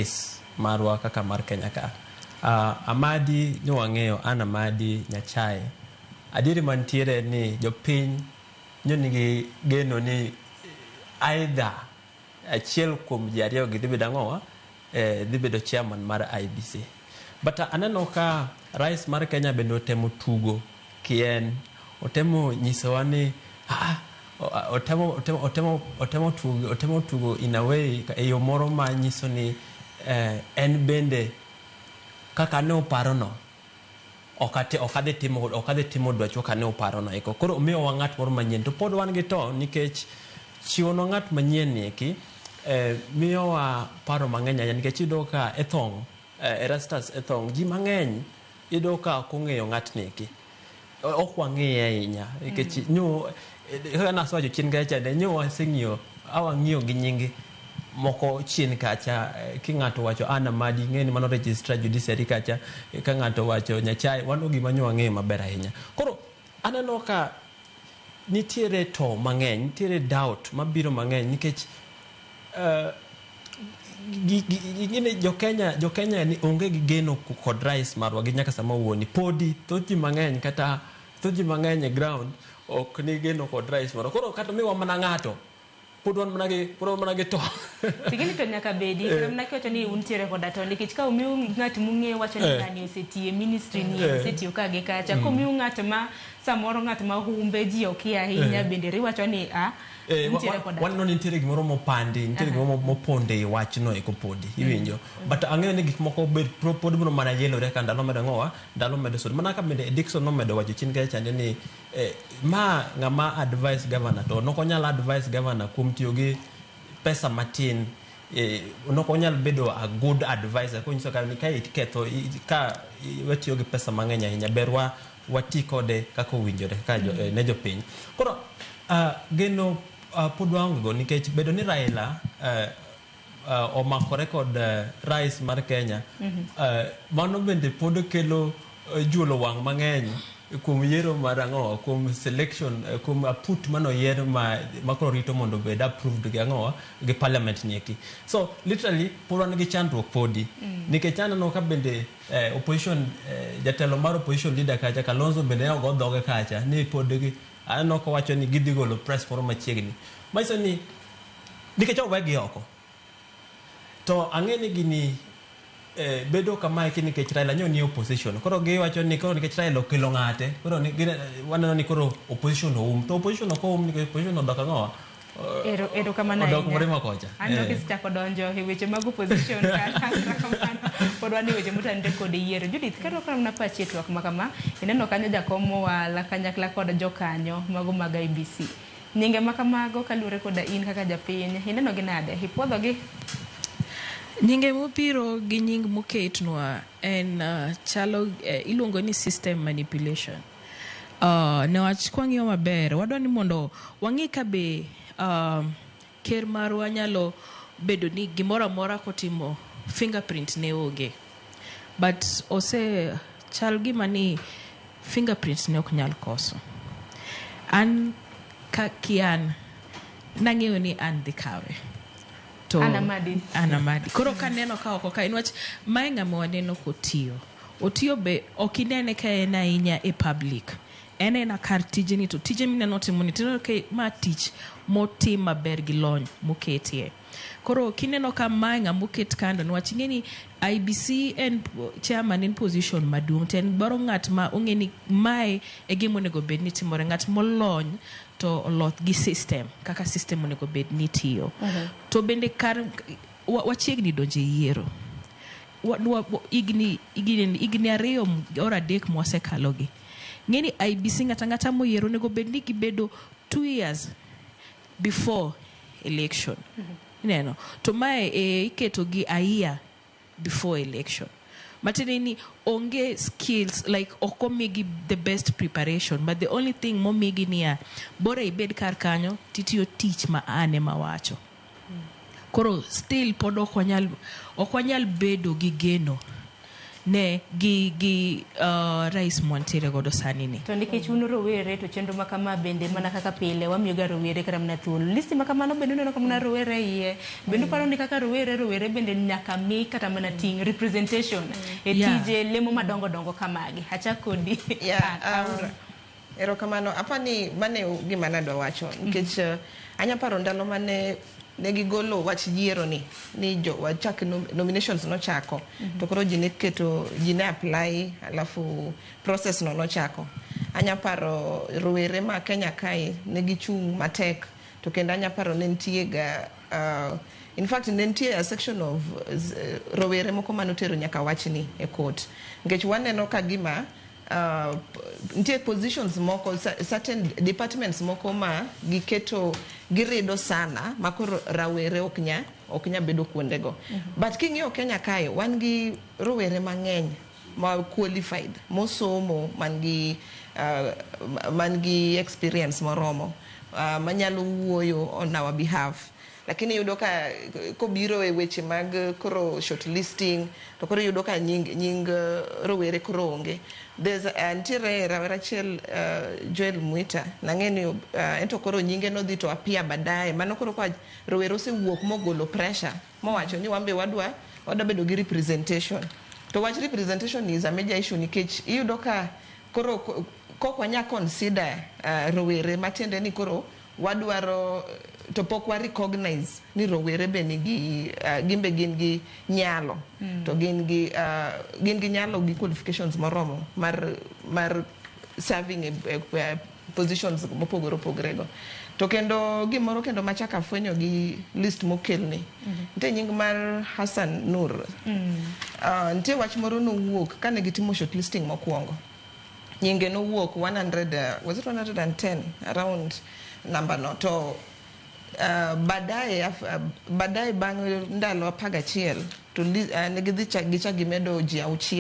Rais marwa kaka mar Kenya ka. Amadi nyo wang'eyo an Amadi Nyachae. Adieri mantiere ni jopiny nyo nigi geno ni either achiel kuom ji ariyo gi dhi bedo ang'owa dhi bedo chairman mar IEBC. But aneno ka rais mar Kenya bende otemo tugo kien, otemo nyisowa ni otemo, otemo, otemo, otemo tugo, otemo tugo in a way e yo moro ma nyiso ni en bende kaka ne oparono ok adhi timo dwachwa ka ne oparono eko. Koro omiyowa ng'at moro manyien to pod wan gi to nikech chiwonwa ng'at manyien ni eki miyowa paro mang'eny ahinya nikech iyudo ka Ethong, Erastus Ethong, ji mang'eny iyudo ka ok ong'eyo ng'atni eki. Ok wang'iye ahinya nikech nyo kaka nasewacho chien kacha chande nyo waseng'iyo awang'iyo gi nying moko chien kacha ki ng'ato wacho Anna Amadi ing'e ni mano registrar judiciary kacha ka ng'ato wacho Nyachae mano gima nyo wang'eyo maber ahinya. Koro aneno ka nitiere to mang'eny, nitiere doubt mabiro mang'eny nikech jo Kenya ni onge gi geno kod rais marwa gi nyaka sama wuoni. Podi thoth ji mang'eny kata thoth ji mang'eny e ground ok ni geno kod rais marwa. Koro kata miwa mana ng'ato pod wan mana gi, pod wan mana gi to. Tigini to nyaka bedi, kata mana kiwacho ni untiere koda to nikech ka omiu ng'at mung'eyo wacho ni ng'ani osetiyo e ministry ni, osetiyo ka gi kacha. Komiu ng'at ma samoro ng'at ma humbe ji okia ahinya bende riwacho ni a untiere koda. Waneno ni nitiere gimoro mopandi, nitiere gimoro moponde e wachno eko podi, iwinjo. But ang'eyo ni gik moko bed pod biro mana yelore ka ndalo medo ng'owa, ndalo medo sudo. Mana ka bende Dickson nomedo wacho chien kacha chande ni ma ng'ama advise governor to nok onyal advise governor kuom tiyo gi pesa matin. Nok onyal bedo a good advisor konyiso ka ni ka iketho ka watiyo gi pesa mang'eny ahinya ber wati kode kaka owinjore ka ne jopiny. Koro geno pod waonge go nikech bedo ni Raila omakore kod rais mar Kenya, mano bende pod kelo juolo wang' mang'eny kuom yiero mar ang'o, kuom selection, kuom aput manoyier ma koro rito mondo obed approved gi ang'o gi parliament ni eki. So literally pod wan gi chandruok podi nikech aneno ka bende opposition, jatelo mar opposition leader kacha Kalonzo bende ne ogo dhoge kacha ni pod gi aneno kowacho ni gidhi golo press moro machiegni. Manyiso ni nikech owegi oko. To ang'e ni gini bedo kamae ki nikech Raila nyo ni opposition. Koro giwacho ni koro nikech Raila okelo ng'ate, koro ni, waneno ni koro opposition oum. To opposition ok oum nikech opposition odok ang'o? Ero kamano odok ahinya. Mrima kocha. An ok isechako donjo e weche mag opposition kata kamano. Pod wan e weche motenore kod yiero. Judith, ka mana pachi e twak ma kama, ineno kanyo jakom mowal kanyakla kod jokanyo mago mag IEBC. Nyinge ma kamago kaluwore koda in kaka japiny, ineno gi nade? Ipuodho gi? Nyinge mobiro gi nying moketnwa en chalo iluongo ni system manipulation. Newach kwang'iyo maber, wadwa ni mondo wang'i ka be ker marwa nyalo bedo ni gimoro amora kotimo fingerprint ne onge. But ose chal gima ni fingerprint ne ok nyal koso. An ka kian nang'eyo ni an dhi kawe. To Anna Madi. Anna Madi. Koro kaneno ka oko ka, niwach mae ng'ama waneno kotiyo. Otiyo be ok inene ka en ahinya e public. En ena kar tijeni to tije mineno timo ni tineno ka ma tich motim maber gi lony moketie. Koro kineno ka mae ng'ama oket kando niwach ing'e ni IEBC en chairman en position maduong' to en dwaro ng'at ma ong'e ni mae e gima onego bed ni timore, ng'at molony to oloth gi system kaka system onego bed ni tiyo. To bende kar wachiegni donjo e yiero. Higni 2 or 3 mwasekalogi. Ng'e ni IEBC ng'ata ng'ata moyiero onego bed ni gibedo 2 years before election. Ineno? To mae iketo gi a year before election. Matiende ni onge skills, like ok omigi the best preparation, but the only thing momigi niya, bora ibed kar kanyo titiyo tich ma an ema wacho. Koro still pod ok wanyal bedo gi geno ne gi rais mwantiere godo sani ni. To nikech un rowere, to chenro ma kama bende, mana kaka pile, wamiyoga rowere kata mana thuolo. Listi ma kamano bende uneno ka mana rowere iye. Bende uparo ni kaka rowere bende nyaka mi kata mana ting' representation e tije lemo madongo dongo kamagi? Achak kodi. Yeah, Aura. Erokamano. Apani mane gima nadwa wacho nikech anya paro ndalo mane ne gigolo wach yiero ni jo wachak nominations nochako, to koro ji ne keto, ji ne apply, alafu process no nochako. Anya paro rowere ma Kenya kae ne gichung' matek, to kendo anya paro ne nitie ga in fact ne nitie a section of rowere moko manotero nyaka wachni e court, nikech waneno ka gima nitie positions moko, certain departments moko ma giketo girido sana ma koro rawere ok nya bedo kuondego. But king'iyo Kenya kae, wan gi rowere mang'eny ma qualified, mosomo, man gi experience moromo, manyalo wuoyo on our behalf, lakini iyudo ka kobiro e weche mag koro shortlisting, to koro iyudo ka nying rowere koro onge. There's nitiere rawera achiel, Joel Mwita, nang'e ni ento koro nyinge nodhi to apia baadaye. Mano koro ka rowere osewuok mogolo pressure mowacho ni wan be wadwa bedo gi representation. To wach representation is a major issue, nikech iyudo ka koro kok wanya consider rowere, matiende ni koro wadwaro to pok wa recognize ni rowere be nigi gin be gin gi nyalo, to gin gi nyalo gi qualifications moromo mar serving e positions mopogore opogore go. To kendo gimoro kendo machak afwenyo gi list mokelni, nitie nying mar Hassan Nur. Nitie wach moro nowuok kane gitimo shortlisting mokwongo, nyinge nowuok 100, was it 110, around number no, to baadaye bang' ndalo 11 to ne gidhi gichak gimedo ji 6.